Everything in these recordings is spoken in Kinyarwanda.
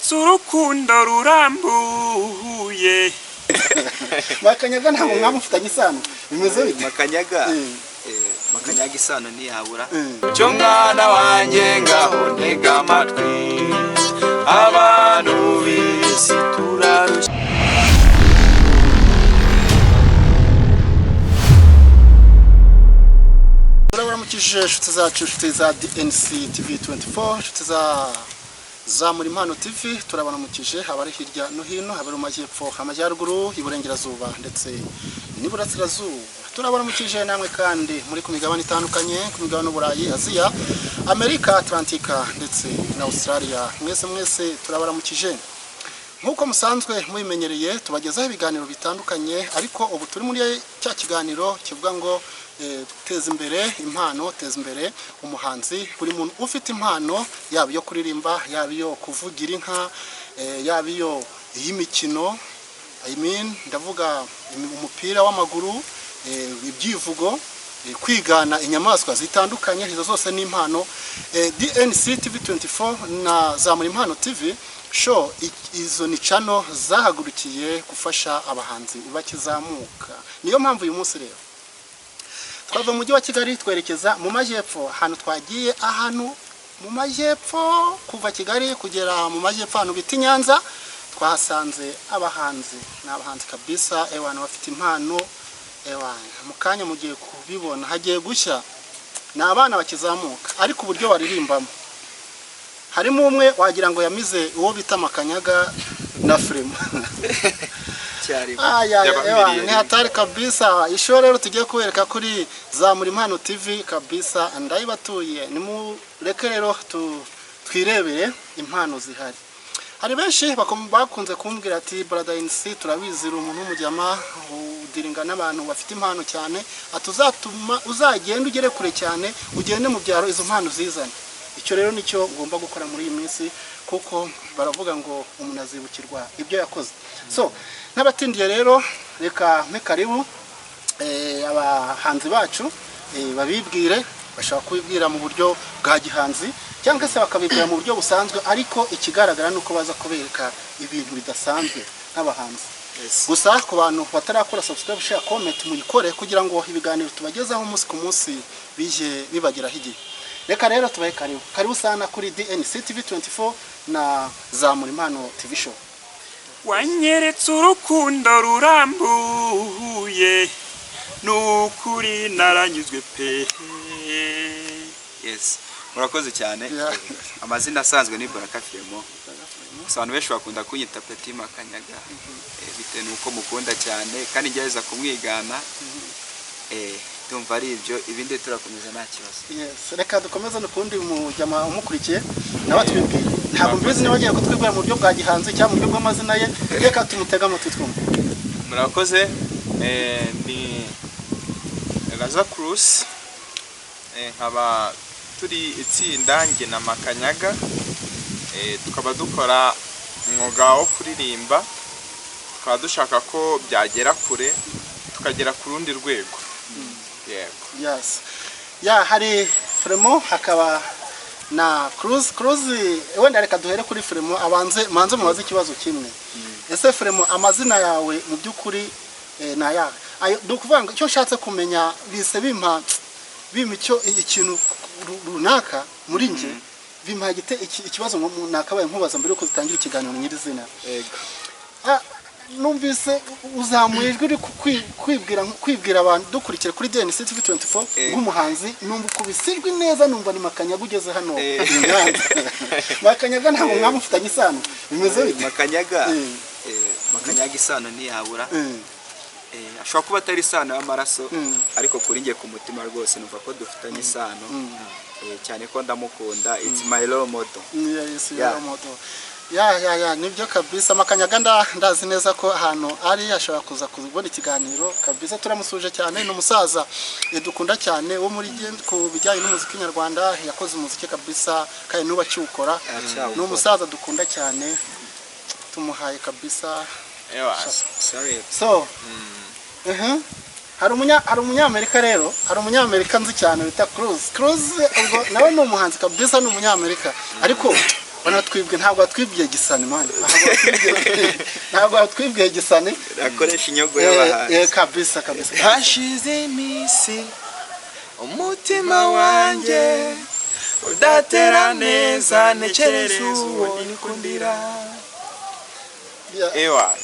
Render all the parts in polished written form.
Wanyeretse urukundo rurambuye. Makanyaga, ntabwo mwamufitanye isano? Bimeze bite? Makanyaga. Makanyaga isano ntiyabura. Cyo mwana wanjye, ngaho ntega amatwi, abantu b'isi turarushye. Turabaramukije inshuti zacu, inshuti za DNC TV 24, inshuti za Zamura Impano TV. Turabaramukije abari hirya no hino, abari mu majyepfo, amajyaruguru, iburengerazuba ndetse n'iburasirazuba. Turabaramukije namwe kandi muri ku migabane itandukanye, ku migabane y'Uburayi, Aziya, Amerika, Atlantika ndetse na Australia. Mwese mwese turabaramukije. Nk'uko musanzwe mubimenyereye, tubagezaho ibiganiro bitandukanye, ariko ubu turi muri cya kiganiro kivuga ngo teza imbere impano, teza imbere umuhanzi. Buri muntu ufite impano, yaba iyo kuririmba, yaba iyo kuvugira inka, yaba iyo iy'imikino, I mean, ndavuga umupira w'amaguru, ibyivugo, kwigana inyamaswa zitandukanye, izo zose ni impano. DNC TV 24 na Zamura Impano TV Show, izo ni channel zahagurukiye gufasha abahanzi bakizamuka. Niyo mpamvu uyu munsi rero twava mu mujyi wa Kigali twerekeza mu majyepfo. Ahantu twagiye, ahantu mu majyepfo, kuva Kigali kugera mu majyepfo ahantu bita i Nyanza, twahasanze abahanzi. Ni abahanzi kabisa, ewana, bafite impano. Ewana, mu kanya mugiye kubibona, hagiye gushya. Ni abana bakizamuka, ariko uburyo baririmbamo, harimo umwe wagira ngo yamize uwo bita Makanyaga na Frema. Cyarimwe. Aya, Yabamiriye ewa, rimwe. Ni hatari kabisa. Isho rero tugiye kubereka kuri Zamura Impano TV kabisa, ndayibatuye. Nimureke rero twirebere impano zihari. Hari benshi bakunze kumbwira ati: "Brother NC, turabizi uri umuntu w'umujyama, udiringa n'abantu bafite impano cyane, ati uzatuma uzagenda ugere kure cyane, ugende mu byaro izo mpano zizane." Icyo rero nicyo ngomba gukora muri iyi minsi, kuko baravuga ngo umuntu azibukirwa ibyo yakoze. So n'abatindiye rero, reka mpe karibu abahanzi bacu, babibwire. Bashobora kubibwira mu buryo bwa gihanzi cyangwa se bakabibwira mu buryo busanzwe, ariko ikigaragara ni uko baza kubereka ibintu bidasanzwe nk'abahanzi. Gusa ku bantu batarakora subscribe, share, comment, muyikore kugira ngo ibiganiro tubagezaho umunsi ku munsi bijye bibageraho igihe. Reka rero tubahe karibu. Karibu sana kuri DNC TV 24 na Zamura Impano TV Show. Wanyeretse urukundo rurambuye, nukuri naranyuzwe pe. Yes, murakoze cyane. Amazina asanzwe ni Baraka Firemo, gusa abantu benshi bakunda kunyita Petit Makanyaga, bitewe n'uko mukunda cyane kandi ngerageza kumwigana. Ndumva ari ibyo, ibindi turakomeza nta kibazo. Yes, reka dukomeze n'ukundi mujyama umukurikiye nawe atwibwire. Ntabwo mbizi niba agiye kutwibwira mu buryo bwa gihanzi cyangwa mu buryo bw'amazina ye. Reka tumutege amatwi twumve. Murakoze. Ni Raza Cruz, nkaba turi itsinda njye na Makanyaga, tukaba dukora umwuga wo kuririmba, tukaba dushaka ko byagera kure, tukagera ku rundi rwego, yego. Yes, ya, hari Fremo, hakaba na Cruz. Cruz, wenda reka duhere kuri Fremo, abanze manze mubaze ikibazo kimwe. Ese Fremo, amazina yawe mu by'ukuri ni ayahe? Ayo ni ukuvuga ngo icyo nshatse kumenya bise bimpa icyo ikintu runaka muri njye, bimpa ikibazo nakabaye nkubaza mbere yuko dutangira ikiganiro nyirizina. Yego. Ah, numvise uzamuye ijwi uri kwibwira abantu dukurikira kuri DNC TV 24 nk'umuhanzi, numva ukubise ijwi neza, numva ni Makanyaga ugeze hano i Nyanza. Makanyaga, ntabwo mwamufitanye isano? Bimeze bite? Makanyaga. Makanyaga isano ntiyabura. Ashobora kuba atari isano y'amaraso, ariko kuri njye ku mutima rwose numva ko dufitanye isano, cyane ko ndamukunda. It's my role model. Yes, Yeah. yeah. Model. Ya, nibyo kabisa. Makanyaga ndazi neza ko ahantu ari ashobora kuza kubona ikiganiro kabisa. Turamusuje cyane, ni umusaza dukunda cyane wo muri ku bijyanye n'umuziki nyarwanda. Yakoze umuziki kabisa kandi n'ubu akiwukora. Aracyawukora. Ni umusaza dukunda cyane, tumuhaye kabisa. Ewa. Sorry. So hari umunyamerika rero, hari umunyamerika nzi cyane bita Cruz. Cruz ubwo nawe ni umuhanzi kabisa, ni umunyamerika, ariko Wanatwibwe, ntabwo watwibwiye Gisani, man, ntabwo watwibwiye Gisani. Akoresha inyogo y'abahanzi. Kabisa kabisa. Hashize iminsi umutima wanjye udatera neza, ntekereza uwo nikundira. Ewa.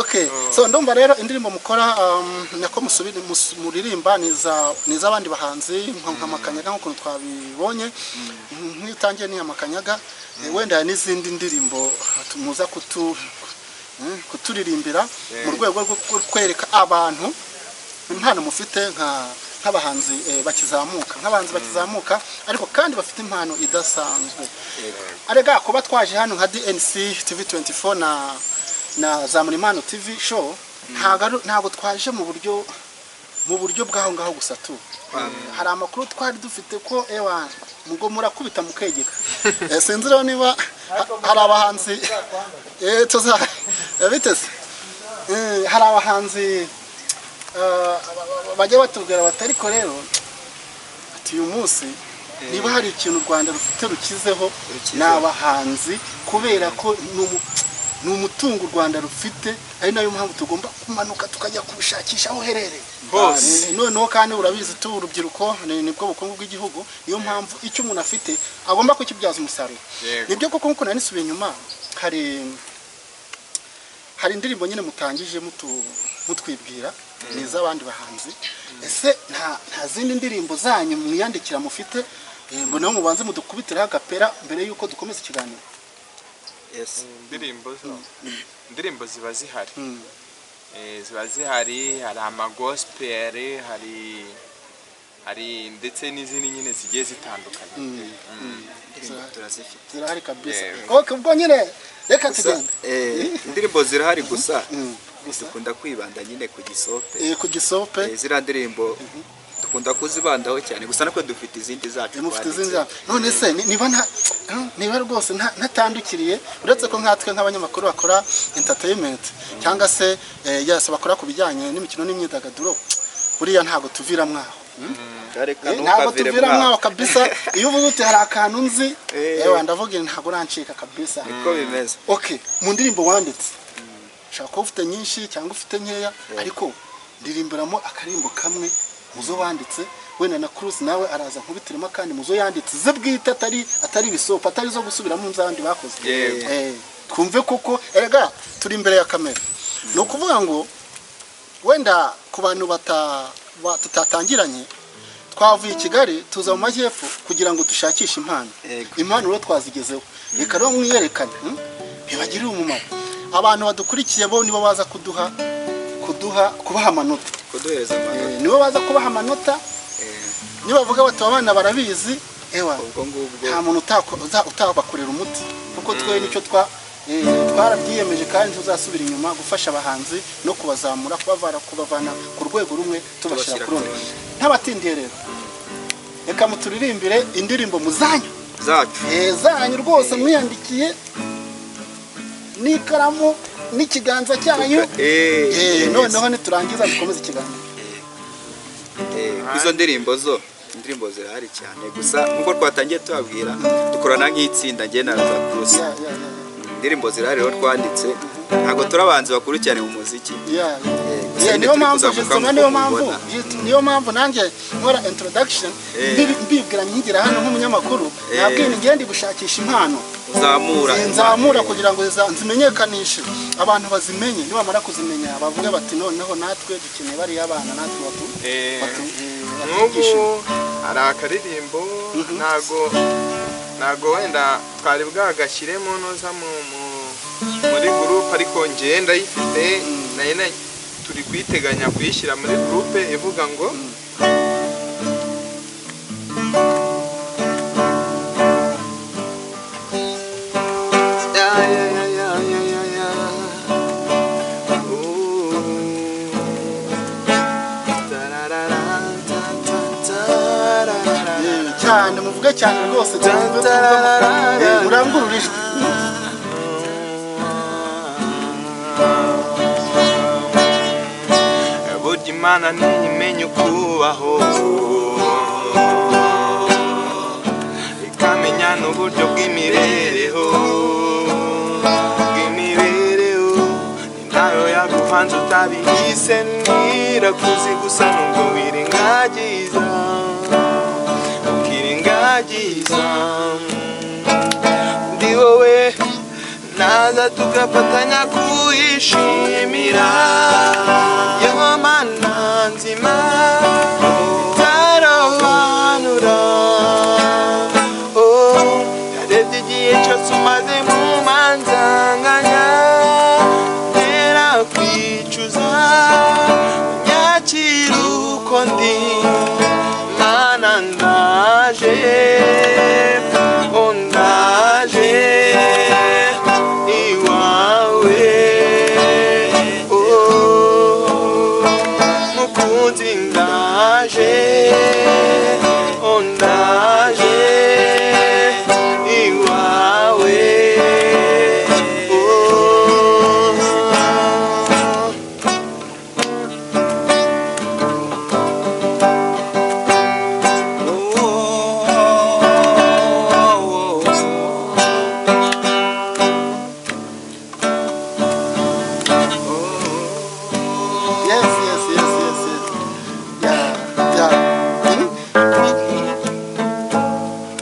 Okay, so ndumva rero indirimbo mukora, nako musubire muririmba ni iz'abandi bahanzi nka Makanyaga, nk'ukuntu twabibonye nk'iyo utangiye ni Makanyaga. Wenda hari n'izindi ndirimbo muza kuturirimbira mu rwego rwo kwereka abantu impano mufite nk'abahanzi bakizamuka ariko kandi bafite impano idasanzwe. Arega kuba twaje hano nka DNC TV 24 na Zamurimano TV show, ntabwo twaje mu buryo bw'aho ngaho gusa tu. Hari amakuru twari dufite ko ewa ngo murakubita mukegeka. Sinzi rero niba hari abahanzi tuza biteze. Hari abahanzi bajya batubwira bati: "Ariko rero," ati, "uyu munsi niba hari ikintu u Rwanda rufite rukizeho, Rukizeho. ni abahanzi, kubera ko ni umutungo u Rwanda rufite, ari nayo mpamvu tugomba kumanuka tukajya kuwushakisha aho uherereye Hose. Noneho kandi urabizi tu, urubyiruko nibwo bukungu bw'igihugu, niyo mpamvu icyo umuntu afite agomba kukibyaza umusaruro." Yego. Nibyo koko, nkuko nari nisubiye inyuma, hari indirimbo nyine mutangije mutwibwira ni iz'abandi bahanzi. Ese nta zindi ndirimbo zanyu mwiyandikira mufite? Ngo naho mubanze mudukubitireho agapera mbere y'uko dukomeza ikiganiro. Yes. Indirimbo zo, indirimbo ziba zihari. Ziba zihari, hari amagospel, hari ndetse n'izindi nyine zigiye zitandukanye. Indirimbo turazifite. Zirahari kabisa. Yego. Okay, ubwo nyine reka Gusa, tugende. Indirimbo zirahari, gusa Gusa dukunda kwibanda nyine ku gisope. Ku gisope. Ziriya ndirimbo dukunda kuzibandaho cyane, gusa natwe dufite izindi zacu Mufite twanditse. izindi none se niba nta niba rwose ntatandukiriye, uretse ko nkatwe nk'abanyamakuru bakora entertainment cyangwa se yes, bakora ku bijyanye n'imikino n'imyidagaduro, buriya ntabwo tuvira mwaho. Reka Ntabwo ntukavire tuvira mwaho. mwaho kabisa. Iyo uvuze uti hari akantu nzi, yewe ndavuga ntabwo urancika kabisa. Niko bimeze. Okay, mu ndirimbo wanditse, ushobora kuba ufite nyinshi cyangwa ufite nkeya, ariko ndirimbiramo akarimbo kamwe muzo wanditse. Wenda na Cruz nawe araza nkubitiremo kandi muzo yanditse ze bwite, atari ibisopo, atari zo gusubiramo nzandi bakoze. Yego. Twumve kuko erega turi imbere ya kamera. Ni ukuvuga ngo wenda ku bantu tutatangiranye, twavuye i Kigali tuza mu majyepfo kugira ngo dushakishe impano. Yego. Impano rero twazigezeho, reka rero mwiyerekane, bibagirire umumaro. Abantu badukurikiye bo nibo baza kuduha kubaha amanota. Kuduhereza amanota. Nibo baza kubaha amanota. Nibavuga bati aba bana barabizi, ewa, Ubwo ngubwo nta muntu utabakorera umuti, kuko twe nicyo twarabyiyemeje kandi tuzasubira inyuma gufasha abahanzi no kubazamura, kubavana ku rwego rumwe tubashyira Tubashyira ku rundi. ku rundi. Ntabatindiye rero, reka muturirimbire indirimbo muzanyu. Zacu. Zanyu rwose mwiyandikiye n'ikaramu n'ikiganza cyanyu. Noneho niturangiza dukomeze ikiganiro. Izo ndirimbo zo, indirimbo zirahari cyane, gusa nkuko twatangiye tubabwira, dukorana nk'itsinda, njye na za Cruz. Indirimbo zirahari rero twanditse, ntabwo turi abahanzi bakuru cyane mu muziki. Gusa Yeah, nyine niyo turi mpamvu kuzamuka justement nk'uko niyo mpamvu mubibona. Niyo mpamvu nanjye nkora introduction, mbibwira nkigira hano nk'umunyamakuru, nabwiye ni ngende gushakisha impano Uzamura. Nzamura kugira ngo nzimenyekanishe, abantu bazimenye. Nibamara kuzimenya bavuge bati: "Noneho natwe dukeneye bariya bana, natwe Nk'ubu batwigishe." hari akaririmbo, ntago wenda twari bwagashyiremo noza muri groupe, ariko njyewe ndayifite, nayo turi kuyiteganya kuyishyira muri groupe, ivuga ngo: Ya, ya, ya, ya, ya, ya, ya. Ooh. Tararara, ta, ta, tararara. Cyane, muvuge cyane rwose, twumve, twumve, murangurure ijwi. Burya Imana ntiyimenya ukubaho, ikamenya n'uburyo bw'imibereho, bw'imibereho. Nayo yaguhanze utabihise, nirakuzi gusa nubwo wirengagiza, ukirengagiza. Ndi wowe naza tugafatanya kuyishimira yo Mana nzima itarobanura. Oh, yarebye igihe cyose umaze mu manzanganya, ntera kwicuza, nyakira uko ndi. Mana ndaje, oh ndaje iwawe, oh mukunzi ndaje, oh ndaje iwawe, oh. Yes. Yeah.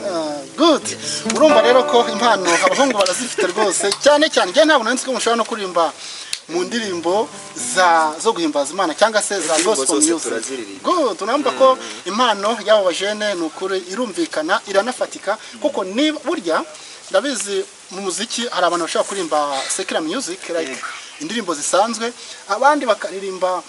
Ah, good. Urumva rero ko impano abahungu barazifite rwose, cyane cyane njye ntabwo nari nzi ko mushobora no kuririmba mu ndirimbo zo guhimbaza Imana cyangwa se za Indirimbo gospel zose music. turaziririmba. Good, urumva ko impano y'abo bajene ni ukuri irumvikana, iranafatika, kuko niba burya ndabizi mu muziki hari abantu bashobora kuririmba secular music, like indirimbo zisanzwe, abandi bakaririmba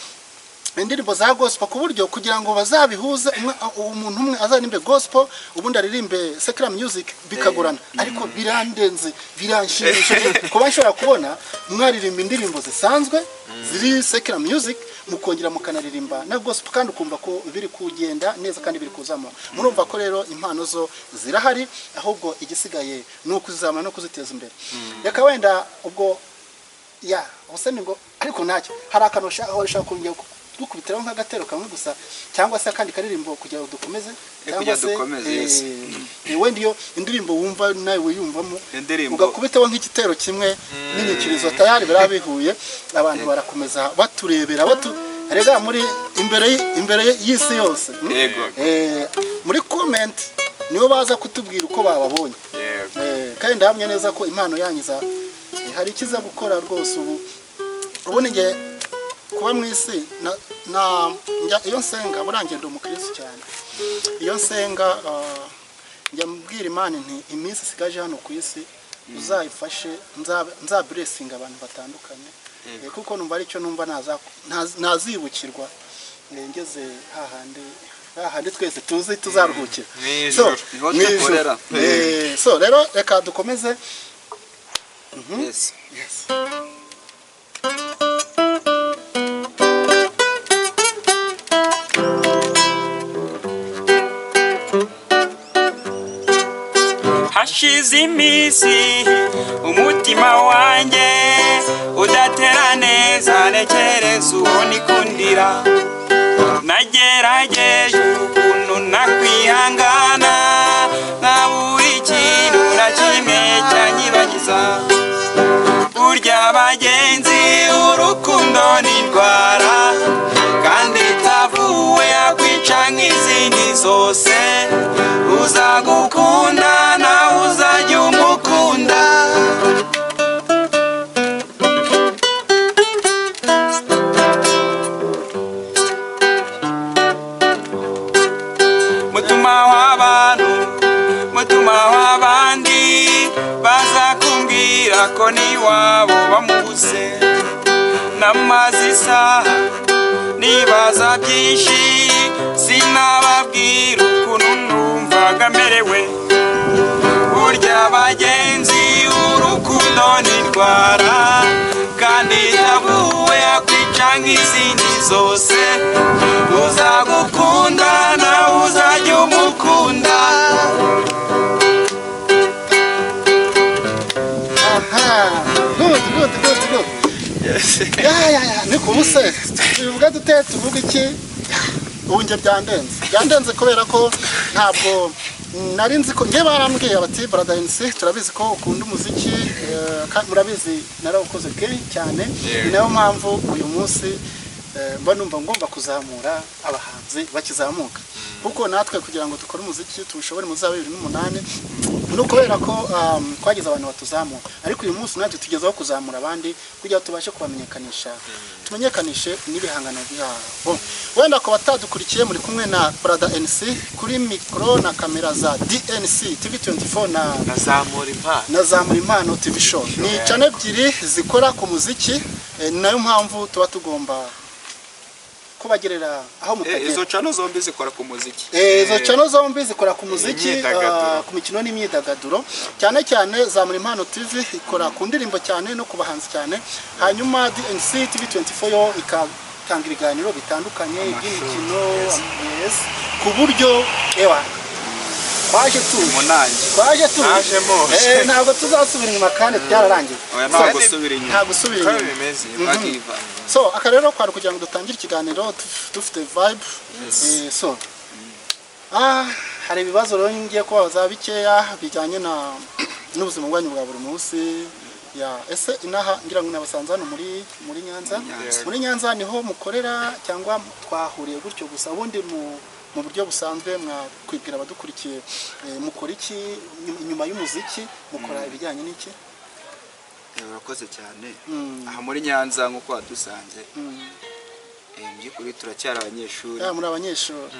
indirimbo za gospel, ku buryo kugira ngo bazabihuze, umwe, umuntu umwe azaririmbe gospel, ubundi aririmbe secular music, bikagorana. Ariko birandenze, biranshimishije kuba nshobora kubona mwaririmba indirimbo zisanzwe ziri secular music, mukongera mukanaririmba na gospel, kandi ukumva ko biri kugenda neza kandi biri kuzamo. Murumva ko rero impano zo zirahari, ahubwo igisigaye ni ukuzamura no kuziteza imbere. Reka wenda ubwo ya ubuse ni ngo, ariko ntacyo, hari akantu ushaka kongera dukubitiraho nk'agatero kamwe gusa, cyangwa se akandi karirimbo kugira ngo dukomeze, cyangwa Kugira se dukomeze, yes. Wenda iyo indirimbo wumva nawe wiyumvamo, Indirimbo. ugakubiteho nk'igitero kimwe n'inyikirizo, tayari biraba bihuye. Abantu barakomeza baturebera, rega muri imbere y'isi yose. Yego. Muri comment nibo baza kutubwira uko bababonye. Yego. Kandi ndahamya neza ko impano yanyu hari ikiza gukora rwose. Ubu njye kuba mu isi na njya iyo nsenga, buriya ngenda umukristo cyane, iyo nsenga njya mbwira Imana nti iminsi isigaje hano ku isi uzayifashe nzablessinga abantu batandukanye. Kuko numva aricyo numva nazibukirwa ngeze hahandi, hahandi twese tuzi tuzaruhukira. Mu ijuru. So, Niho mu ijuru. dukorera. So rero reka dukomeze. Yes. Yes. Hashize iminsi umutima wanjye udatera neza, ntekereza uwo nikundira. Nagerageje ukuntu nakwihangana, nkabura ikintu na kimwe cyanyibagiza. Burya bagenzi urukundo ni indwara, kandi itavuwe yakwica nk'izindi zose. Uzagukunda nawe uzajya umukunda. Mutuma w'abantu, mutuma w'abandi, baza kumbwira ko n'iwabo bamubuze. Namaze isaha nibaza byinshi, sinababwira ukuntu numvaga merewe. Burya bagenzi urukundo ni indwara, kandi itavuwe yakwica nk'izindi zose. Uzagukunda nawe uzajya umukunda. Aha, good, good, good, good. Ya, ni kubuse tubivuga dute, tuvuga iki? Ubu njye byandenze, byandenze kubera ko ntabwo Nari nzi ko ngewe barambwiye bati: "Brother NC, turabizi ko ukunda umuziki." Murabizi narawukoze kenshi cyane. Yego. Ni nayo mpamvu uyu munsi mba numva ngomba kuzamura abahanzi bakizamuka, kuko natwe kugira ngo dukore umuziki tuwushobore mu za 2008 ni ukubera ko twagize abantu batuzamura, ariko uyu munsi natwe tugezeho kuzamura abandi kugira ngo tubashe kubamenyekanisha, tumenyekanishe n'ibihangano byabo. Wenda ku batadukurikiye, muri kumwe na Brother NC kuri mikoro na kamera za DNC TV 24 na Nazamura Impano. Na Zamura Impano TV Show. Ni channel ebyiri zikora ku muziki, ni nayo mpamvu tuba tugomba kubagerera aho mutagera. Izo channel zombi zikora ku muziki. Izo channel zombi zikora ku muziki, Imyidagaduro. ku mikino n'imyidagaduro cyane cyane. Zamura Impano TV ikora ku ndirimbo cyane no ku bahanzi cyane, hanyuma DNC TV 24 yo ikatanga ibiganiro bitandukanye by'imikino, yes, ku buryo ewa twaje tuje. Munange. Twaje tuje. Naje mose. Ntabwo tuzasubira inyuma kandi byararangiye. Oya, nta gusubira inyuma. Nta gusubira Uko inyuma. bimeze. Bakiva. So aka rero kwari kugira ngo dutangire ikiganiro dufite vibe. So hari ibibazo rero ngiye kubabaza bikeya bijyanye na n'ubuzima bwanyu bwa buri munsi. Ya, ese inaha ngira ngo nabasanze hano muri Nyanza? Nyanza. Muri Nyanza niho mukorera cyangwa twahuriye gutyo gusa? Ubundi mu buryo busanzwe mwakwibwira abadukurikiye, mukora iki inyuma y'umuziki? Mukora ibijyanye n'iki? Urakoze cyane. Aha muri Nyanza nk'uko wadusanze, mu by'ukuri turacyari abanyeshuri. Ya, muri abanyeshuri.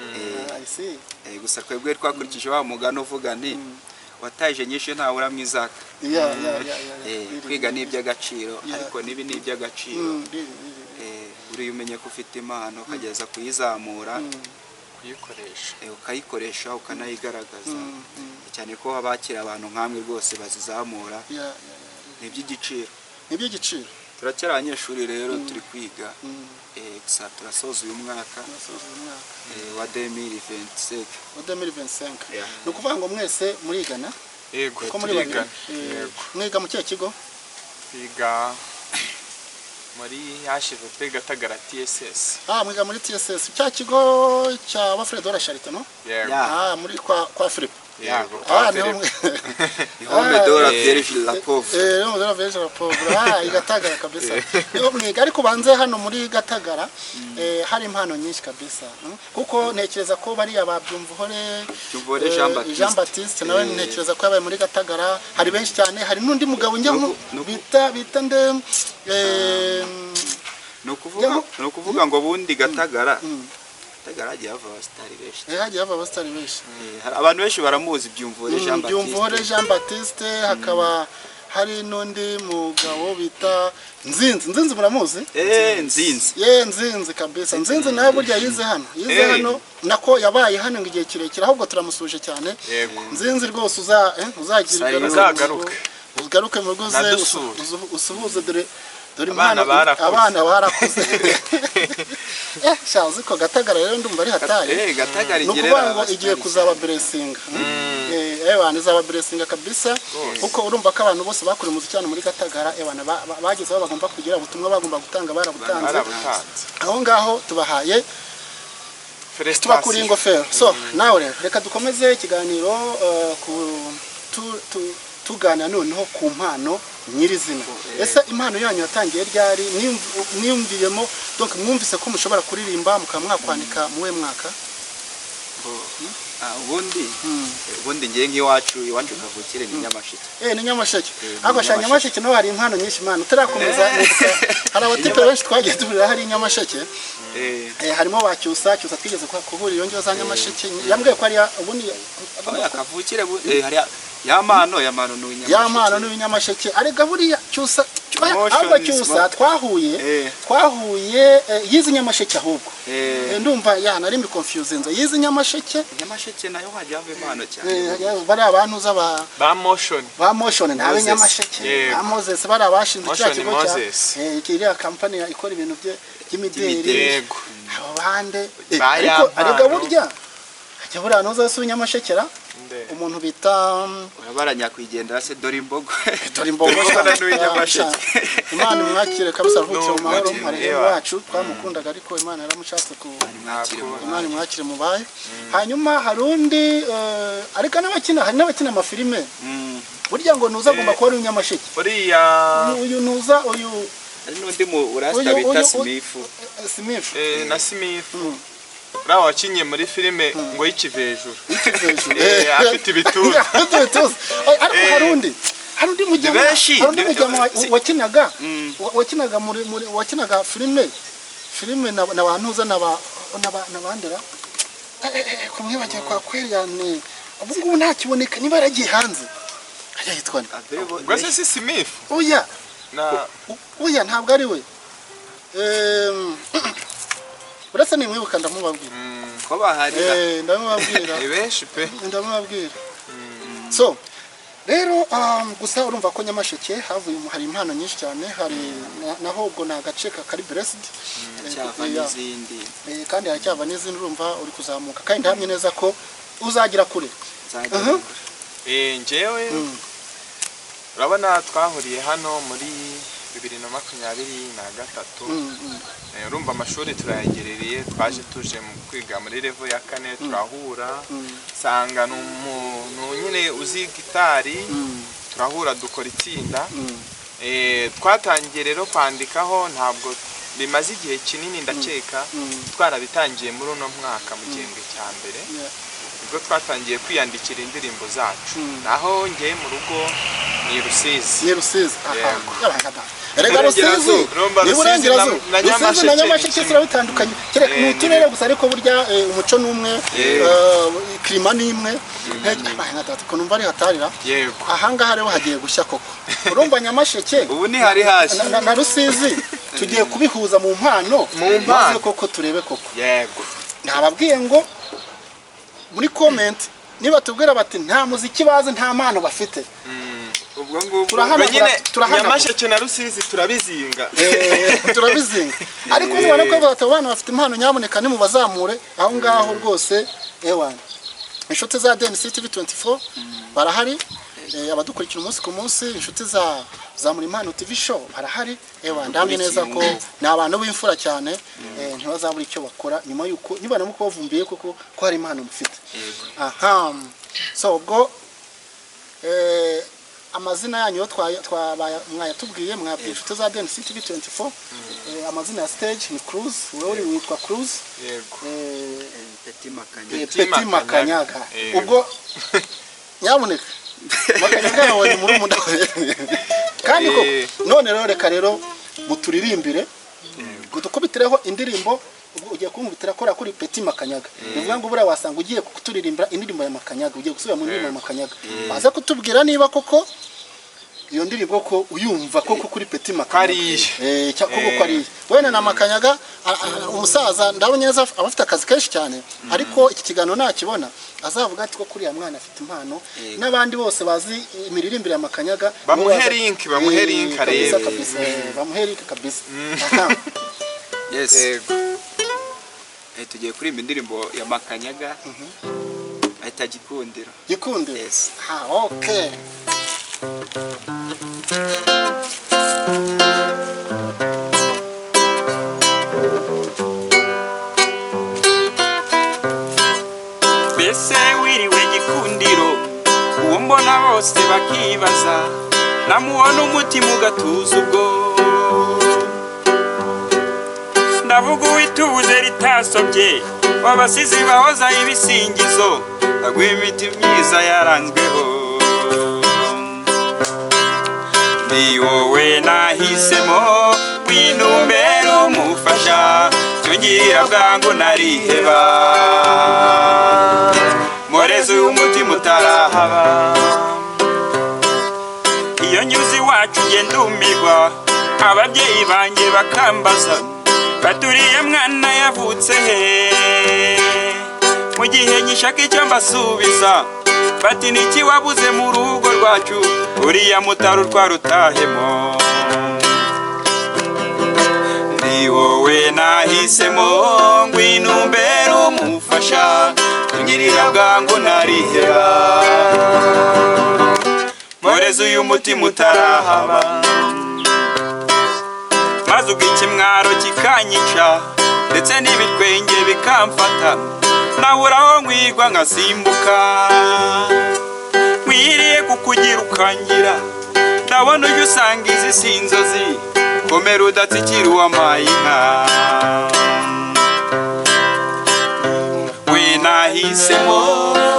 Ah, I see. Gusa twebwe twakurikije wa mugani uvuga nti wataje nyinshi ntabura mu izaka. Ya. Really. Kwiga ni iby'agaciro, ariko n'ibi ni iby'agaciro. Really, really. Buriya umenye ko ufite impano ukageza kuyizamura, Kuyikoresha. Ukayikoresha, ukanayigaragaza, cyane ko haba hakiri abantu nkamwe rwose bazizamura, Ya. ni iby'igiciro. Ni iby'igiciro. Turacyari abanyeshuri rero, turi kwiga. Gusa turasoza uyu mwaka. Murasoza uyu mwaka. Wa 2025. Wa 2025. Yeah. Ni ukuvuga ngo mwese murigana? Yego. Ko muri babiri? Turigana. Yego. Mwiga mu kihe kigo? Twiga muri HVP Gatagara TSS. Ah, mwiga muri TSS, cya kigo cya ba Frère de la Charité, no? Yego. Yeah. Ah, muri kwa Philippe. Yego. Ah, niho mwe. Home de la Vierge la Pauvre. Home de la Vierge la Pauvre. Ah, i Gatagara kabisa. Niho mwiga, ariko banze hano muri Gatagara hari impano nyinshi kabisa. Kuko ntekereza ko bariya ba Byumvuhore, Byumvuhore Jean Baptiste. Jean Baptiste nawe ntekereza ko yabaye muri Gatagara. Hari benshi cyane, hari n'undi mugabo njya bita nde, Ni ukuvuga ngo bundi Gatagara hagiye hava abasitari benshi. Hagiye hava abasitari benshi. Hari abantu benshi baramuzi, Byumvuhore Jean Baptiste. Byumvuhore Jean Baptiste, hakaba hari n'undi mugabo bita Nzinzi. Nzinzi muramuzi? Nzinzi. Ye, Nzinzi kabisa. Nzinzi nawe burya yize hano, yize hano, nako yabaye hano ngo igihe kirekire. Ahubwo turamusuje cyane. Yego. Nzinzi rwose uza uzagira Salut. Uzagaruke. Ugaruke mu rugo uze Nadusure. usuhuze dore Abana impano. barakuze. Abana barakuze. Sha, uzi ko Gatagara rero ndumva ari hatari. Gatagara Ni igerera ukuvuga ngo abasitari igiye kuzaba blessing, ewana izaba blessing kabisa, kuko urumva ko abantu bose bakora umuziki hano muri Gatagara, ewana bageze aho bagomba kugira ubutumwa bagomba gutanga barabutanze. Barabutanze. Aho ngaho tubahaye, tubakuriye ingofero. So nawe rero reka dukomeze ikiganiro, tuganira noneho ku mpano nyirizina. Ese impano yanyu yatangiye ryari? Mwiyumviyemo, donc mwumvise ko mushobora kuririmba mukaba mwakwandika muwe mwaka? Ubundi ngiye nk'iwacu, iwacu kavukire ni Nyamasheke. Ni Nyamasheke. Ni Ariko sha, Nyamasheke. Nyamasheke naho hari impano nyinshi, impano utarakomeza. Hari abatipe benshi twagiye duhurira hari i Nyamasheke. Harimo ba Cyusa. Cyusa twigeze kuhurira iyo ngiyo za Nyamasheke, yambwiye ko ari ubundi Oya, kavukire hari ya mano ni Nyamasheke. Ya mpano ni Nyamasheke. Arega buriya Cyusa, Motion ahubwo is Cyusa twahuye, twahuye, yize Nyamasheke ahubwo. Ndumva ya nari mbi confuse, nzo yize Nyamasheke. Nyamasheke nayo hajya hava impano cyane. Bariya bantu z'aba Ba Motion. Ba Motion ntawe. Moses. Nyamasheke. Yego. Ba Moses, bariya bashinze cya Motion kigo cya Moses. Kiriya company ikora ibintu by'imideli. By'imideli. Yego. Abo bande Ba ariko ya arega mpano. burya hajya buriya ntuzasuba Nyamashekera. Nde. Umuntu bita Urabara nyakwigendera se dore imbogo. Dore imbogo. Imbogo n'uw'inyamasheke. Imana imwakire kabisa, aruhukire mu mahoro. Mwakire, Marehemu ewa. wacu twamukundaga, ariko Imana yaramushatse ku Mwakire mu Imana imwakire mu bayo. Hanyuma hari undi, ariko n'abakina, hari n'abakina amafilime. Burya ngo nuza agomba kuba ari unyamasheke. Uriya Uyu nuza uyu Hari n'undi mu urasta bita Simifu. Smith. Na Smith, uriya wakinnye muri filime ngo y'ikivejuru. Hejuru. Afite ibituza. Afite ibituza. Ariko hari undi mujyama, Benshi. hari undi mujyama wakinaga wakinaga muri wakinaga filime na bantuza na bandera, kumwibagiwe kwa kweri, ubu ngubu ntakiboneka, niba yaragiye hanze hajya yitwa nde? Ubwo se si Smith? Oya. Na Oya, ntabwo ari we. Uretse nimwibuka ndamubabwira. Ko baharira. Ndamubabwira. Ni benshi pe. Ndamubabwira. So rero, gusa urumva ko Nyamasheke havuye hari impano nyinshi cyane, hari naho ubwo ni agace kari blessed. Cyava n'izindi. Kandi haracyava n'izindi. Urumva uri kuzamuka kandi ndahamye neza ko uzagera kure. Nzagera kure. Njyewe urabona twahuriye hano muri 2023. Urumva amashuri turayagerereye, twaje tuje mu kwiga muri level ya kane, turahura, nsanga ni umuntu nyine uzi gitari, turahura dukora itsinda. Twatangiye rero kwandikaho, ntabwo bimaze igihe kinini, ndakeka twarabitangiye muri uno mwaka mu gihembwe cya mbere, nibwo twatangiye kwiyandikira indirimbo zacu. Naho ngiye mu rugo ni Rusizi. Ni Rusizi, aha. Yego. Yabaga. Erega Rusizi Burengerazuba. Urumva ni Rusizi Burengerazuba. na Rusizi na Nyamasheke Nyamasheke ni kimwe. sira bitandukanye kereka ni uturere gusa, ariko burya umuco ni umwe, kirima ni imwe. Nka data ukuntu numva ari hatarira. Yego. Ahangaha rero hagiye gushya koko. Urumva Nyamasheke Ubu ni hari hashya. na Rusizi tugiye kubihuza mu mpano, Mu mpano. maze koko turebe koko. Yego. Nababwiye ngo muri comment niba tubwira bati nta muziki bazi, nta mpano bafite, Ubwo ngubwo turahanagura. Ubwo nyine Turahanagura. Nyamasheke na Rusizi turabizinga. Turabizinga. Ariko nibona ko bati abana bafite impano, nyamuneka nimubazamure aho ngaho rwose. Ewana, inshuti za DNC TV 24 barahari, abadukurikira umunsi ku munsi, inshuti za Zamura Impano TV show barahari. Ewa, ndahamye neza ko ni abantu b'imfura cyane, ntibazabura icyo bakora nyuma yuko nibaramuka bavumbiye koko ko hari impano mufite. Aha, so ubwo amazina yanyu yo mwayatubwiye, mwabwiye inshuti za DNC TV 24. Amazina ya stage ni Cruz, wowe uri witwa Cruz. Yego. Petit Makanyaga. Petit Petit Makanyaga. Makanyaga. Yego. Ubwo nyamuneka Makanyaga yawe ni muri kandi koko. None rero reka rero muturirimbire, dukubitireho indirimbo. Ubwo ugiye kunkubitira kora kuri Petit Makanyaga, bivuga ngo buriya wasanga ugiye kuturirimbira indirimbo ya Makanyaga, ugiye gusubira mu ndirimbo ya Makanyaga. Baza kutubwira niba koko iyo ndirimbo ko uyumva koko kuri Petit Makanyaga. Ko ari iye. Koko ko ari iye. Wenda na Makanyaga umusaza ndabonye neza aba afite akazi kenshi cyane, ariko iki kiganiro nakibona azavuga ati ko kuriya mwana afite impano. N'abandi bose bazi imiririmbire ya Makanyaga Bamuhe nibo link, bamuhe link kabisa, arebe. Kabisa, bamuhe link kabisa. Aha. Yes. Yego. Tugiye kuririmba indirimbo ya Makanyaga ahita Gikundiro. Gikundiro. Yes. Ha, okay. Mbese wiriwe Gikundiro, uwo mbona bose bakibaza, namubona umutima ugatuza. Ubwo ndavuga uwituze ritasobye, wabasizi bahoza ibisingizo, aguha imiti myiza yaranzweho. Ni wowe nahisemo, winumbera umufasha, cyongera bwangu nariheba, mporeze umutima utarahaba. Iyo nyuze iwacu nge ndumirwa, ababyeyi banjye bakambaza baturiye mwana yavutse he? Mu gihe nyishaka icyo mbasubiza, bati niki wabuze mu rugo rwacu, uriya mutaro rwarutahemo? Ni wowe nahisemo, ngwino umbere umufasha. Ngirira bwangu ntariheba, mporeze uyu mutima utarahaba. Maze ubwo ikimwaro kikanyica, ndetse n'ibitwenge bikamfata, nabura aho nkwirwa nkasimbuka. Nkwiriye kukugira ukangira, ndabona ujya usanga izi si inzozi. Komera udatsikira uwampaye inka. We nahisemo,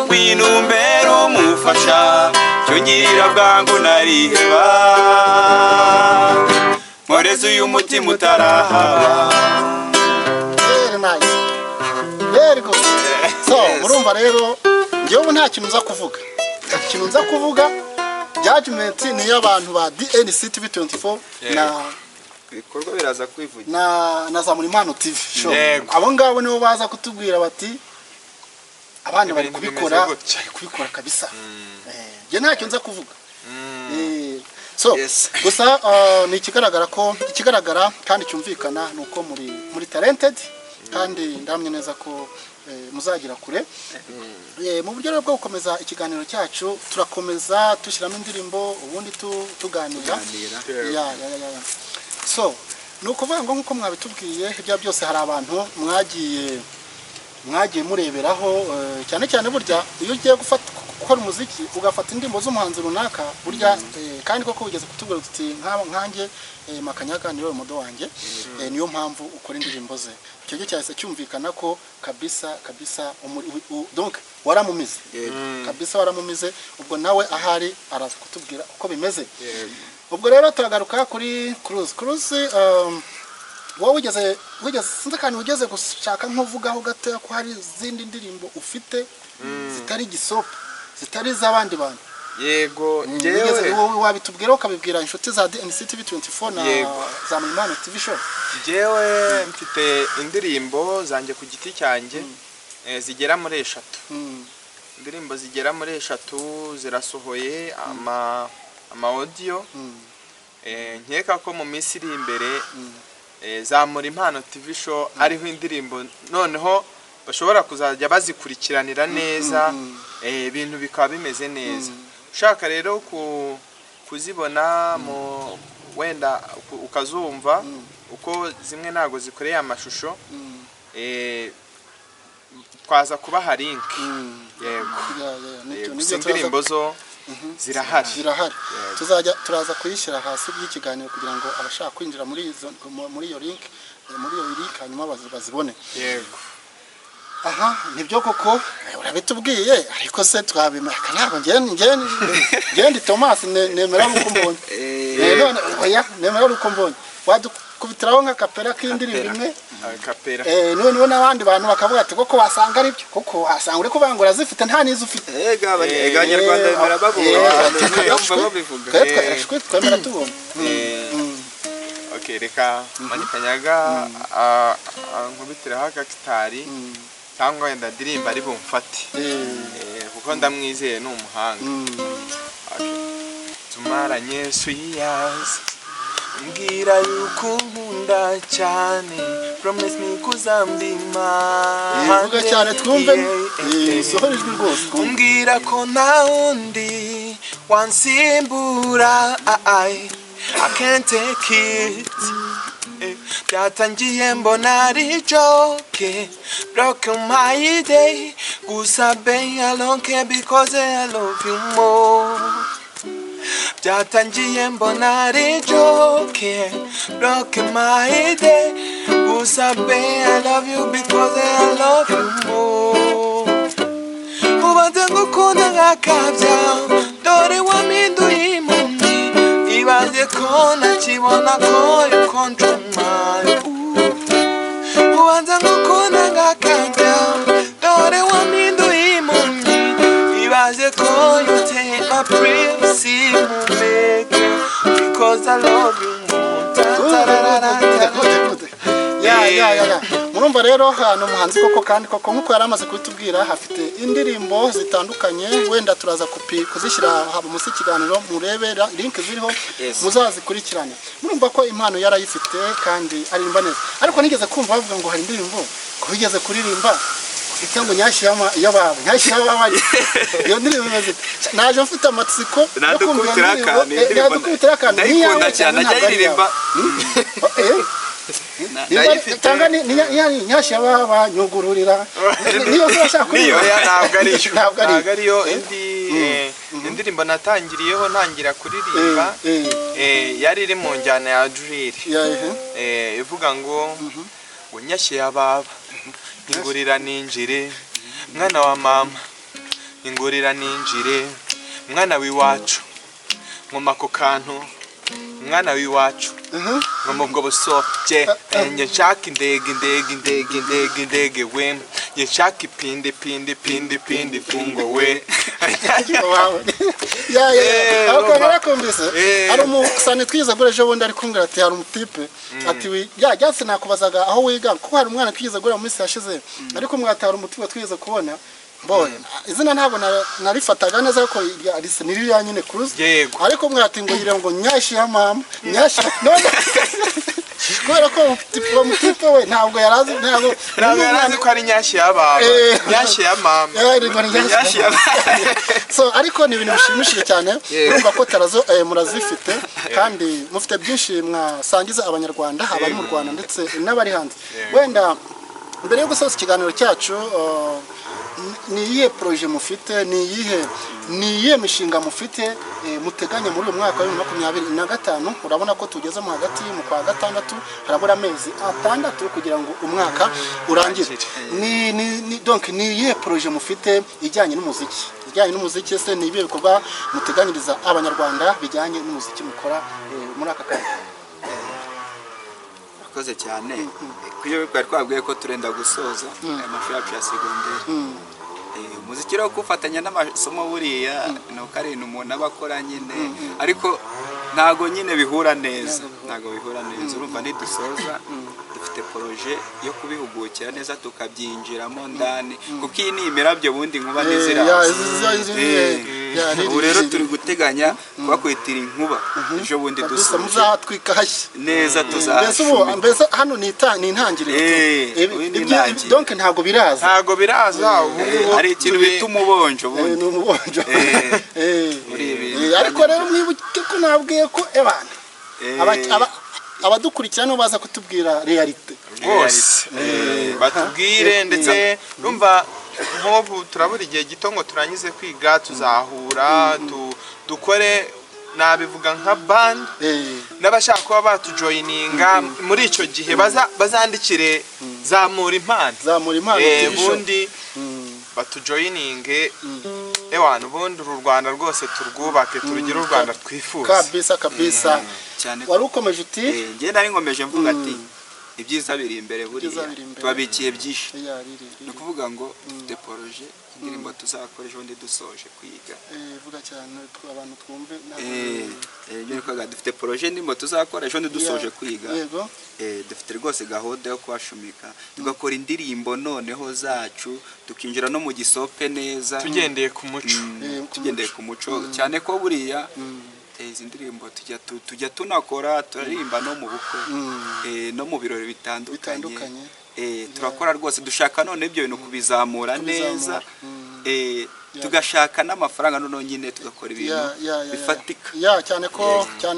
ngwino umbere umufasha, cyo ngirira bwangu ntariheba, mporeze uyu mutima utarahaba. Very nice, very good. So murumva rero, njyewe ubu nta kintu nza kuvuga, nta kintu nza kuvuga. Judgment ni iy'abantu ba DNC TV 24 na Ibikorwa biraza kwivugira. na Zamura Impano TV Show. Abo ngabo nibo baza kutubwira bati abana bari Ibintu kubikora, bimeze gutya. bari kubikora kabisa. Njye ntacyo nza kuvuga. So gusa ni ikigaragara ko, ikigaragara kandi cyumvikana ni uko muri talented, kandi ndahamya neza ko muzagera kure. Mu buryo rero bwo gukomeza ikiganiro cyacu, turakomeza dushyiramo indirimbo, ubundi tuganira. Tuganira. Ya. So ni ukuvuga ngo nk'uko mwabitubwiye, ibya byose hari abantu mwagiye mureberaho, cyane cyane burya iyo ugiye gufata gukora umuziki, ugafata indirimbo z'umuhanzi runaka burya, kandi koko ugeze kutubwira uti nkanjye Makanyaga niwe model wanjye, niyo mpamvu ukora indirimbo ze. Icyo cyo cyahise cyumvikana ko kabisa kabisa donc waramumize kabisa, waramumize. Ubwo nawe ahari araza kutubwira uko bimeze. Ubwo rero turagaruka kuri Cruz. Cruz, wowe wigeze, sinzi akantu wigeze gushaka nk'uvugaho gatoya ko hari izindi ndirimbo ufite zitari gisope, zitari iz'abandi bantu? Yego. Wigeze Njyewe wowe wabitubwira, ukabibwira inshuti za DNC TV 24 na za Murimano TV Show? Njyewe mfite indirimbo zanjye ku giti cyanjye, zigera muri 3. Indirimbo zigera muri 3 zirasohoye ama audio. Nkeka ko mu minsi iri imbere, Zamura Impano TV Show ariho indirimbo noneho bashobora kuzajya bazikurikiranira neza, ibintu bikaba bimeze neza. Ushaka rero kuzibona mu wenda ukazumva, uko zimwe ntabwo zikoreye amashusho, twaza kubaha link. Yego. Ya, nibyo. Gusa Nibyo, indirimbo zo zirahari. Zirahari. Tuzajya turaza kuyishyira hasi by'ikiganiro kugira ngo abashaka kwinjira muri iyo link, hanyuma bazibone. Yego. Aha nibyo koko, urabitubwiye, ariko se twabimaka? Ntabwo njye ndi Thomas, nemera uko mbonye. None oya, nemera uko mbonye. Wadukubitiraho nka kapera k'indirimbo imwe? Akapera. Noneho n'abandi bantu bakavuga ati koko wasanga ari byo, koko wasanga uri kuvuga ngo urazifite nta n'izo ufite. Ega Abanyarwanda bemera babonye, bumva babivuga. Twe twemera tubonye. Okay, reka Makanyaga nkubitireho akagitari, cyangwa wenda ndirimba ari bumfate, kuko ndamwizeye, ni umuhanga. Okay. Tumaranye 3 years, mbwira yuko unkunda cyane, promise me kuzambima. Vuga cyane twumve, usohore ijwi rwose twumve. Umbwira ko nta wundi wansimbura, I can't take it. Byatangiye mbona ari joke, broke my day, gusa bae, I don't care because I love you more. Byatangiye mbona ari joke, broke my day, gusa bae, I love you because I love you more. Ubanza ngukunda nkakabya, dore wampinduye impumyi. Ibaze ko ntakibona ko you control my ooh. Ubanza ngukunda nkakabya, dore wampinduye impumyi. Ibaze ko you take my privacy mumeke because I love you more. Ta-ta-ra-ra-ra-ta. Ya, murumva rero ni umuhanzi koko, kandi koko nk'uko yari amaze kubitubwira, hafite indirimbo zitandukanye. Wenda turaza kuzishyira haba munsi y'ikiganiro, murebe link ziriho. Muzazikurikirane. Murumva ko impano yarayifite kandi aririmba neza, ariko nigeze kumva bavuga ngo hari indirimbo ko wigeze kuririmba Icyo ngo nyashyi y'ababo, nyashyi y'ababo, iyo ndirimbo imeze ite? Naje mfite amatsiko yo kumva iyo Nadukubitira ndirimbo. akantu, iyo ndirimbo Nadukubitira akantu. ndayikunda cyane, ntabwo ajya ari ayiririmba. iyawe. Ndayifite. Cyangwa ni nyashyi y'ababa nyugururira, niyo se bashaka Niyo. kuririmba? Oya, ntabwo ari yo. Ntabwo ari yo. Ntabwo ariyo. Indi indirimbo natangiriyeho ntangira kuririmba, yari iri mu njyana ya drill, ivuga ngo nyashyi ya baba, ingurira ninjire, mwana wa mama, ingurira ninjire, mwana w'iwacu, nkoma ku kantu, mwana w'iwacu, nkoma ubwo busoke, njye nshaka indege, indege, indege, indege, indege we, njye nshaka ipindi, pindi, pindi, pindi, fungo we. Wawe. Ya. Aho Urumva. kantu narakumvise. Hari umusani twize gure ejo bundi ari kumbwira ati hari umutipe ati ya byatsi nakubazaga aho wiga, kuko hari umwana twigeze gura mu minsi yashize, ariko mwatara umutipe twigeze kubona mbonye izina ntabwo narifataga neza, ariko ni ririya nyine Cruz. Yego. Ariko mwati ngo yire ngo nyashi ya mama, nyashi none kubera ko uwo mutipe we ntabwo yarazi, ntabwo Ntabwo yari azi ko ari nyashyi ya baba, nyashyi ya mama. Ngo ni Nyashi nyashi ya So ariko ni ibintu bishimishije cyane. Urumva ko tarazo murazifite kandi mufite byinshi mwasangiza Abanyarwanda, abari mu Rwanda ndetse n'abari hanze. Wenda mbere yo gusoza ikiganiro cyacu, ni iyihe projet mufite, ni iyihe mishinga mufite, muteganya muri uyu mwaka wa 2025? Urabona ko tugeze mu hagati mu kwa gatandatu, harabura amezi 6 kugira ngo umwaka urangire. Ni donc ni iyihe projet mufite ijyanye n'umuziki? Se ni ibihe bikorwa muteganyiriza Abanyarwanda bijyanye n'umuziki mukora muri aka kanya? Urakoze cyane. Kuyo twari twabwiye ko turenda gusoza aya mashuri yacu ya segonderi. Umuziki rero kuwufatanya n'amasomo buriya ni uko ari ibintu umuntu aba akora nyine, ariko ntago nyine bihura neza, ntago bihura neza. Urumva nidusoza dufite projet yo kubihugukira neza, tukabyinjiramo ndani, kuko iyi ni imirabyo, bundi nkuba ntiziraza. Ubu rero turi guteganya kubakwitira inkuba ejo bundi Kabisa, dusoje muzatwika hashya neza, mbese ubu tuzashumika. Mbese hano ni intangiriro. Ubu ni intangiriro. Donc ntabwo biraza. Ntabwo biraza ubu ngubu. Hari ikintu bita umubonjo Eh, ubundi. Ni umubonjo. Muri ibi Ariko rero mwibuke ko nabwiye ko ebana abadukurikira nibo baza kutubwira réalité. Rwose batubwire, ndetse numva nk'ubu turabura igihe gito ngo turangize kwiga, tuzahura dukore, nabivuga nka band, n'abashaka kuba batujoyininga muri icyo gihe bazandikire Zamura Impano. Zamura Impano TV Show. Ubundi batujoyininge, ewana, ubundi uru Rwanda rwose turwubake, turugire u Rwanda twifuza. Kabisa kabisa. Cyane. Wari ukomeje uti? Njye nari nkomeje mvuga ati ibyiza biri imbere buriya. Ibyiza biri imbere. Tubabikiye byinshi. Ya, riri, Ni ukuvuga ngo dufite projet indirimbo tuzakora ejo bundi dusoje kwiga. Vuga cyane abantu twumve. Ibyo ni kuvuga, dufite projet indirimbo tuzakora ejo bundi dusoje kwiga. Dufite rwose gahunda yo kubashumika, tugakora indirimbo noneho zacu, tukinjira no mu gisope neza. Tugendeye ku muco. Ku Tugendeye ku muco cyane, ko buriya izi ndirimbo tujya tunakora, turaririmba no mu bukwe, no mu birori bitandukanye. Bitandukanye. Turakora rwose, dushaka none ibyo bintu kubizamura Kubizamura. neza, tugashaka n'amafaranga noneho nyine tugakora ibintu Ya. bifatika. Ya, cyane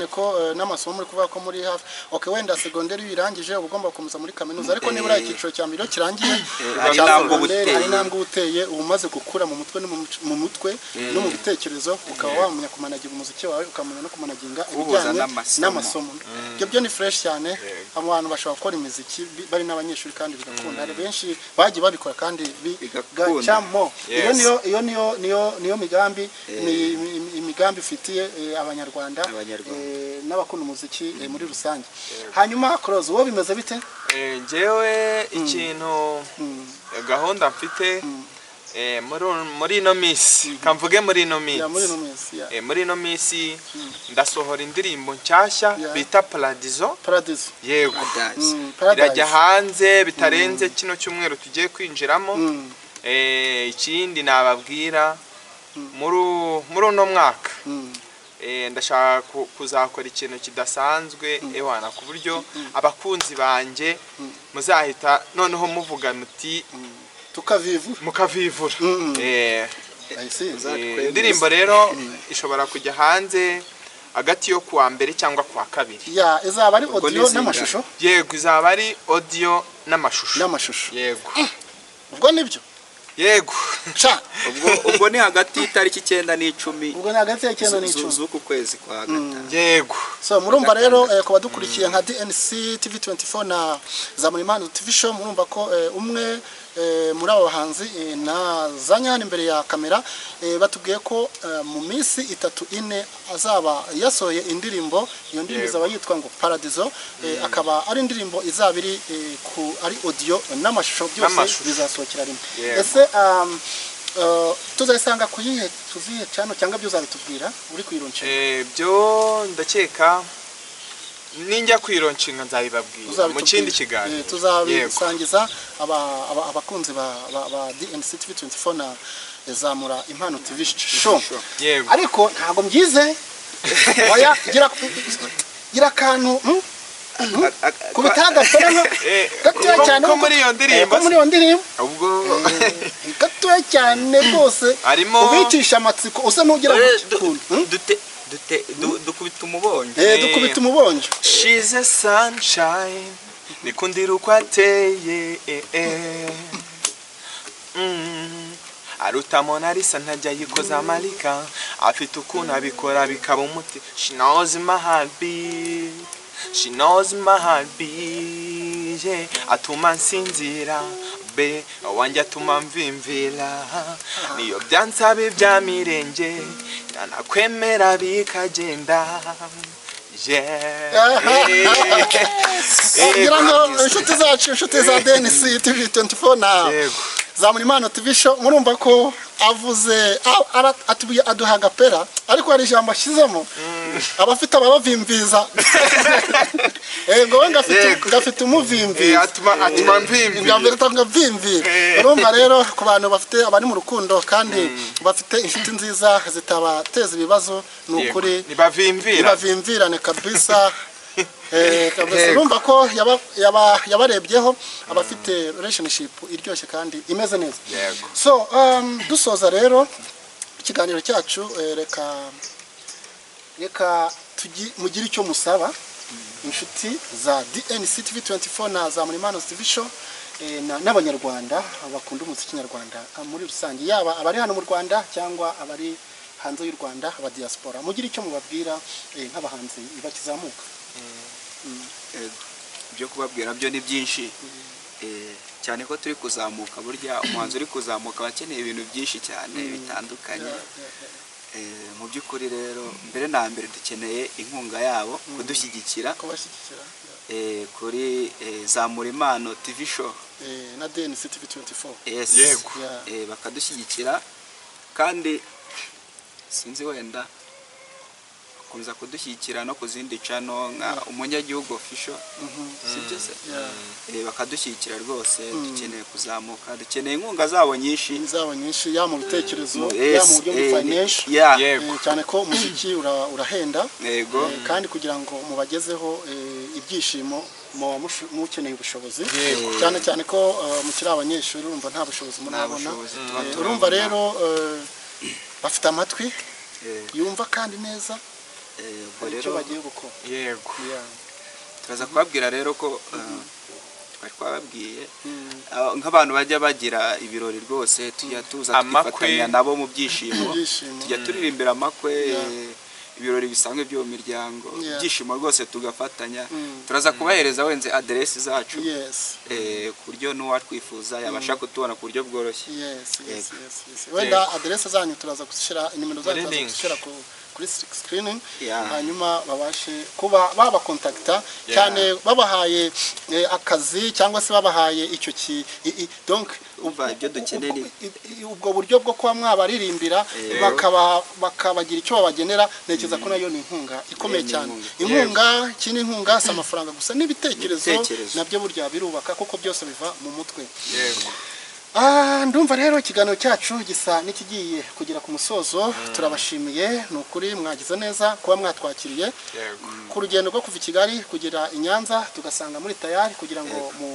ko n'amasomo muri kuvuga ko muri hafi, okay, wenda segonderi iyo uyirangije uba ugomba gukomeza muri kaminuza, ariko nibura icyiciro cya mbere iyo kirangiye Hari cya intambwe uba segonderi, uteye. hari intambwe uba uteye, uba umaze gukura mu mutwe no mu mutwe no mu bitekerezo, ukaba wamenya kumanaginga umuziki wawe, ukamenya no kumanaginga Kuwuhuza ibijyanye n'amasomo. n'amasomo. Ibyo byo ni fresh cyane. Abantu bashobora gukora imiziki bari n'abanyeshuri kandi bigakunda. Hari benshi bagiye babikora kandi Bigakunda. bigacamo. Iyo niyo migambi, ni imigambi ifitiye Abanyarwanda, Abanyarwanda. N'abakunda umuziki muri rusange. Hanyuma Close, wowe bimeze bite? Njyewe ikintu gahunda mfite muri ino minsi, kamvuge muri ino Ya, muri ino minsi, minsi, ya. Muri ino minsi ndasohora indirimbo nshyashya bita Paradizo. Paradiso. Yego. Paradise. Paradise. Irajya hanze bitarenze kino cyumweru tugiye kwinjiramo. Ikindi nababwira, muri uno mwaka ndashaka kuzakora ikintu kidasanzwe, ewana, ku buryo abakunzi banjye muzahita noneho muvuga muti Tukavivura. Mukavivura. I see. Indirimbo rero ishobora kujya hanze hagati yo kuwa mbere cyangwa kuwa kabiri. Ya, izaba ari Ubwo audio ni zingahe? n'amashusho? Yego, izaba ari audio n'amashusho. N'amashusho. Yego. Ubwo nibyo. Yego. Sha. Ubwo ni hagati y'itariki 9 n'10 Ubwo ni hagati ya 9 n'10 z'uku kwezi kwa gatanu. Yego. So murumva rero, ku badukurikiye nka DNC TV 24 na Zamura Impano TV Show, murumva ko umwe muri aba bahanzi na zanya hano imbere ya kamera, batubwiye ko mu minsi 3 4 azaba yasohoye indirimbo. Iyo ndirimbo Yego. izaba yitwa ngo Paradiso, akaba ari indirimbo izaba iri ku ari audio n'amashusho byose N'amashusho. bizasohokera rimwe. Yego. Ese tuzayisanga kuyihe tuzihe channel, cyangwa byo uzabitubwira uri kuyilaunchinga? Byo ndakeka ninjya kuyilaunchinga nzabibabwira mu kindi kiganiro. Eh, tuzabisangiza abakunzi ba DNC TV 24 na Zamura Impano TV Show. Yego. Ariko ntabwo mbyize. Oya, gira akantu, kubita agapera nka gatoya cyane. Ko muri iyo ndirimbo ko muri iyo ndirimbo. Ubwo Gatoya cyane rwose. Ubicisha amatsiko, usa n'ugira ngo ukuntu, Dukubita umubonye. Dukubita umubonjo. She's a sunshine, nikundira uko ateye. Aruta Mona Lisa, ntajya yikoza amarika, afite ukuntu abikora bikaba umuti. She knows my heartbeat, she knows my heartbeat, yeah. Atuma nsinzira be wanjye, atuma mvimvira, niyo byansaba ibya mirenge nanakwemera bikagenda, yeah. Ngira ngo inshuti zacu, inshuti za DNC TV 24 na Yego. Zamura Impano TV Show, murumva ko avuze atubwiye, aduha agapera, ariko hari ijambo ashyizemo, abafite ababavimviza, ngo we ngafite Yego. ngafite umuvimviza. Atuma mvimvira. Ngafite ngavimvira. Urumva rero, ku bantu bafite abari mu rukundo kandi bafite inshuti nziza zitabateza ibibazo, ni ukuri Ntibavimvira. Ntibavimvirane kabisa. Kabisa. Yego. Urumva ko yabarebyeho abafite relationship iryoshye kandi imeze neza. Yego. So dusoza rero ikiganiro cyacu, reka mugire icyo musaba inshuti za DNC TV 24 na za Murimano TV Show, n'abanyarwanda bakunda umuziki nyarwanda muri rusange, yaba abari hano mu Rwanda cyangwa abari hanze y'u Rwanda, aba diaspora. Mugire icyo mubabwira, nk'abahanzi bakizamuka. Yego. Ibyo kubabwira byo ni byinshi, cyane ko turi kuzamuka. Burya umuhanzi uri kuzamuka aba akeneye ibintu byinshi cyane bitandukanye. Mu by'ukuri rero, mbere na mbere dukeneye inkunga yabo, kudushyigikira. Kubashyigikira. Kuri Zamura Impano TV Show Na DNC TV 24. Yes. Yego. Bakadushyigikira kandi sinzi wenda bakomeza kudushyigikira no ku zindi channel nka Umunyagihugu Official, sibyo se? Yeah. Bakadushyigikira rwose. Dukeneye kuzamuka, dukeneye inkunga zabo nyinshi. Zabo nyinshi, yaba mu bitekerezo, Yes, yaba mu buryo bwa financial. Yeah. Yego. Cyane ko umuziki urahenda. Yego. Kandi kugira ngo mubagezeho ibyishimo muba mukeneye ubushobozi. Yego. Cyane cyane ko mukiri abanyeshuri, urumva nta bushobozi Nta murabona. bushobozi tuba Urumva turabona. rero, bafite amatwi yumva kandi neza Ubwo hari icyo rero bagiye gukora. Yego. Yeah. Turaza kubabwira rero ko twari twababwiye, nk'abantu bajya bagira ibirori rwose, tujya tuza Amakwe. tukifatanya nabo mu byishimo. Mu byishimo. Tujya turirimbira amakwe, Yeah. ibirori bisanzwe byo mu miryango, ibyishimo rwose tugafatanya. Turaza kubahereza wenze aderesi zacu, ku buryo n'uwatwifuza yabasha kutubona ku buryo bworoshye. Yes. Wenda aderese zanyu turaza gushyira, nimero zanyu Muri turaza link. gushyira kuri screening, Yeah. hanyuma babashe kuba babakontakita, cyane babahaye akazi cyangwa se babahaye icyo ki donc Umva, ibyo dukeneye ni- ubwo buryo bwo kuba mwabaririmbira, bakabagira icyo babagenera. Ntekereza ko nayo ni inkunga ikomeye Ni cyane. inkunga. Inkunga ikindi, inkunga si amafaranga gusa, n'ibitekerezo. Ibitekerezo. Nabyo burya birubaka, kuko byose biva mu mutwe. Yego. Ndumva rero ikiganiro cyacu gisa n'ikigiye kugera ku musozo. Turabashimiye, ni ukuri mwagize neza kuba mwatwakiriye Yego. ku rugendo rwo kuva i Kigali kugera i Nyanza, tugasanga muri tayari kugira ngo mu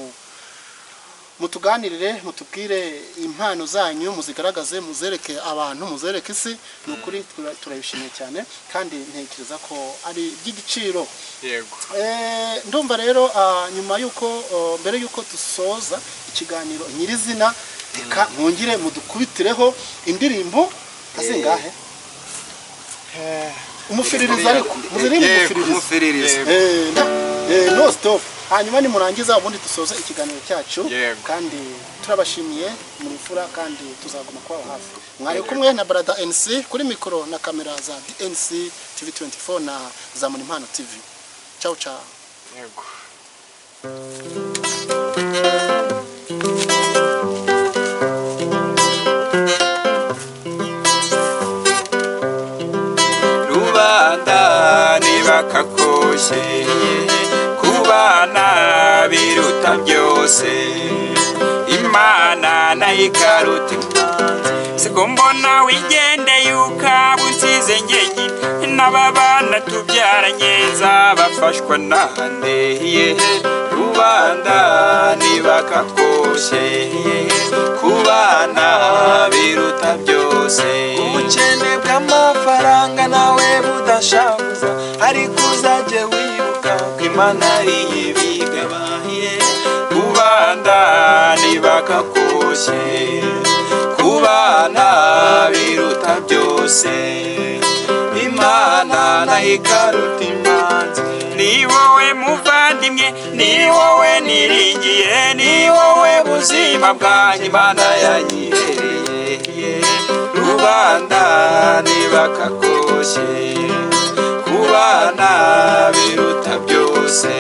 Mutuganirire, mutubwire impano zanyu, muzigaragaze, muzereke abantu, muzereke isi. Ni ukuri turabishimiye cyane, kandi ntekereza ko ari iby'igiciro. Yego. Ndumva rero nyuma yuko mbere yuko dusoza ikiganiro nyirizina, reka mwongere mudukubitireho indirimbo kazingahe umufiririza, ariko muziririmbe. Yego, Umufiririza. Umufiririzo. No stop. Hanyuma nimurangiza, ubundi dusoze ikiganiro cyacu. Yego. Kandi turabashimiye muri mfura, kandi tuzaguma kubaba hafi. Mwari kumwe na Brother NC kuri mikoro na kamera za DNC TV 24 na Zamura Impano TV. Ciao ciao. Yego. Rubanda ntibakakoshye, kubana biruta byose, Imana nayo ikaruta imanzi. Siko mbona wigendeye ukaba unsize njyenyine, n'aba bana tubyaranye nzabafashwa nande? Rubanda ntibakakoshye, kubana biruta byose. Ubukene bw'amafaranga nawe budashavuza, ariko uzajye wibuka ko Imana ari ibigabaye. Kubana ntibakakoshye, kubana biruta byose, Imana nayo ikaruta imanzi. Ni wowe muvandimwe, ni wowe niringiye, ni wowe buzima bwanjye, Imana yanyihereye. Rubanda ntibakakoshye, kubana biruta byose,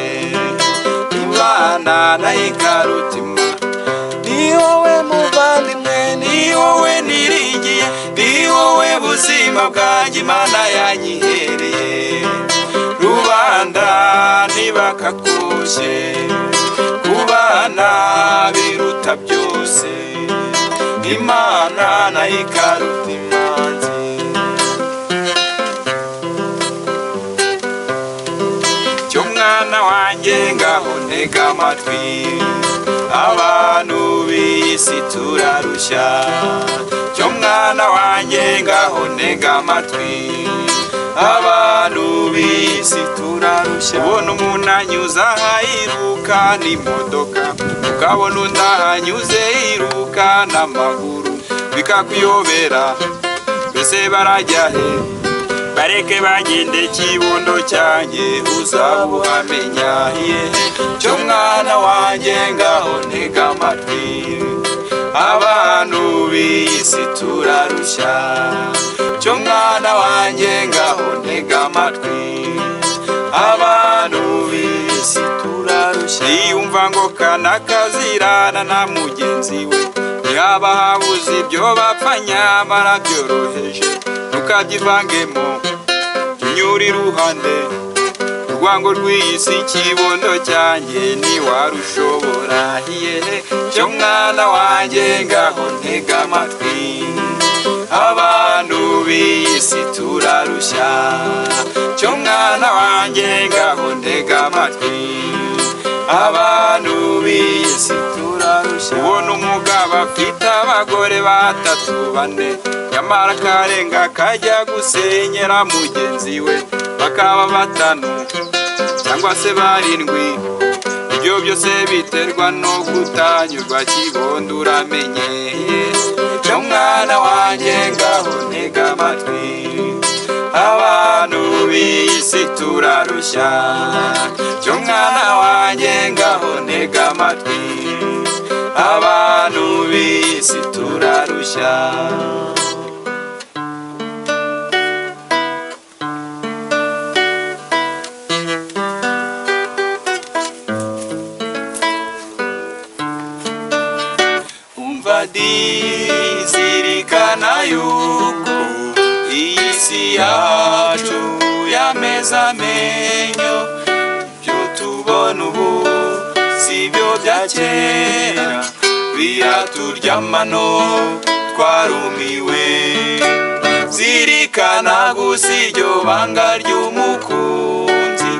Imana nayo ikaruta imana. Ni wowe muvandimwe, Ni wowe niringiye, ni wowe buzima bwanjye, Imana yanyihereye. Rubanda ntibakakoshye, kubana biruta byose, Imana nayo ikaruta imanzi. Cyo mwana wanjye, ngaho ntega amatwi, abantu b'isi turarushya. Cyo mwana wanjye, ngaho ntega amatwi, abantu b'isi turarushya. Ubona umuntu anyuze aha yiruka n'imodoka, ukabona undi ahanyuze yiruka n'amaguru, bikakuyobera, mbese barajya he? Bareke bagende, kibondo cyanjye, uzabuhamenya ye. Cyo mwana wanjye, ngaho ntega amatwi, abantu b'isi turarushya. Cyo mwana wanjye, ngaho ntega amatwi, abantu b'isi turarushya. Niyumva ngo kanakazirana na mugenzi we, ntihaba habuze ibyo bapfa, nyamara byoroheje. Ntukabyivangemo, unyura iruhande. Urwango rw'iyi si, kibondo cyanjye, ntiwarushobora ye. Cyo mwana wanjye, ngaho ntega amatwi, abantu b'iyi si turarushya. Cyo mwana wanjye, ngaho ntega amatwi, abantu b'iyi si turarushya. Ubona umugabo afite abagore batatu, bane, nyamara akarenga kajya gusenyera mugenzi we, bakaba batanu cyangwa se barindwi. Ibyo byose biterwa no kutanyurwa, kibondo, uramenye. Cyo mwana wanjye, ngaho ntega amatwi, abantu b'iyi si turarushya. Cyo mwana wanjye, ngaho ntega amatwi, abantu b'iyi si turarushya. Umva dizirikana yuko iyi si yacu yameze amenyo. Ibyo tubona ubu si byo bya kera, biraturyamano twarumiwe. Zirikana gusa iryo banga ry'umukunzi,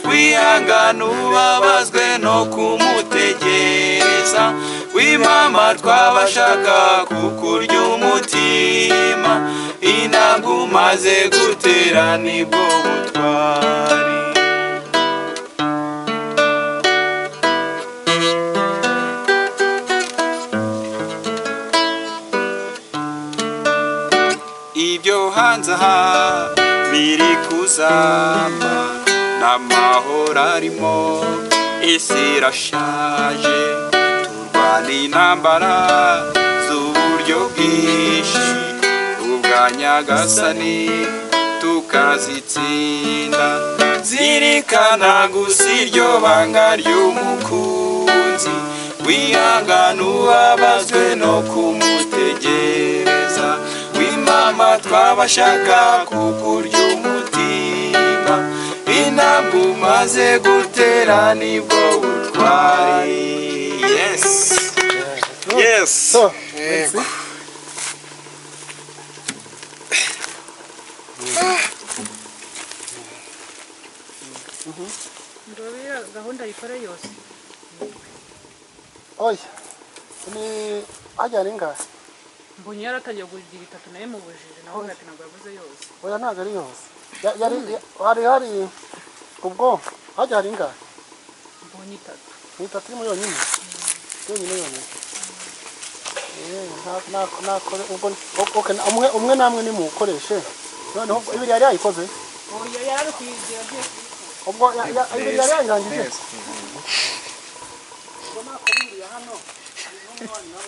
wihangana ubabazwe no kumutegereza. gusa. Wimama twabashaka kukurya umutima, intambwe umaze gutera nibwo butwari. Ibyo hanze aha biri kuzamba, n'amahoro arimo, isi irashaje. Turwana intambara z'uburyo bwinshi, ubwa Nyagasani tukazitsinda. Zirikana gusa iryo banga ry'umukunzi, wihangana ubabazwe no kumutegereza. Wimama twabashaka kukurya umutima, intambwe umaze gutera nibwo butwari. Yes, yes. So, merci. Ndabira gahunda ayikora yose. Oya, ni hajya ari ngahe? Mbonye yaratangiye kugira itatu naye mubujije, naho ati ntabwo yavuze yose. Oya, ntabwo ari yose. Yari hari ubwo hajya hari ngahe? Mbonye itatu. Ni itatu irimo yonyine, yonyine yonyine. Nakore ubwo, okay, umwe umwe namwe nimuwukoreshe. Noneho ubwo ibiri yari yayikoze. Oya, yari kuyigira agiye kuyikora. Ubwo ibiri yari yayirangije.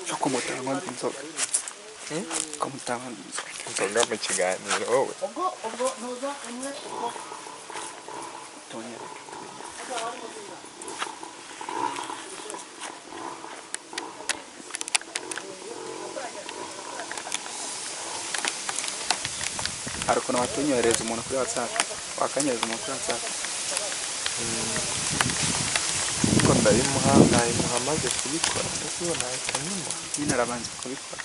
Cyo kumutanga inzoga, kumutanga inzoga. Inzoga mu kiganiro wowe. Ubwo ntuza umwe ubwo. Tonyereke. Hari ukuntu watunyohereza umuntu kuri WhatsApp, wakanyohereza umuntu kuri WhatsApp. Ariko ndayimuha, nayimuha amaze kubikora, ndetse ubu nahita nyimuha. Nyine arabanza kubikora.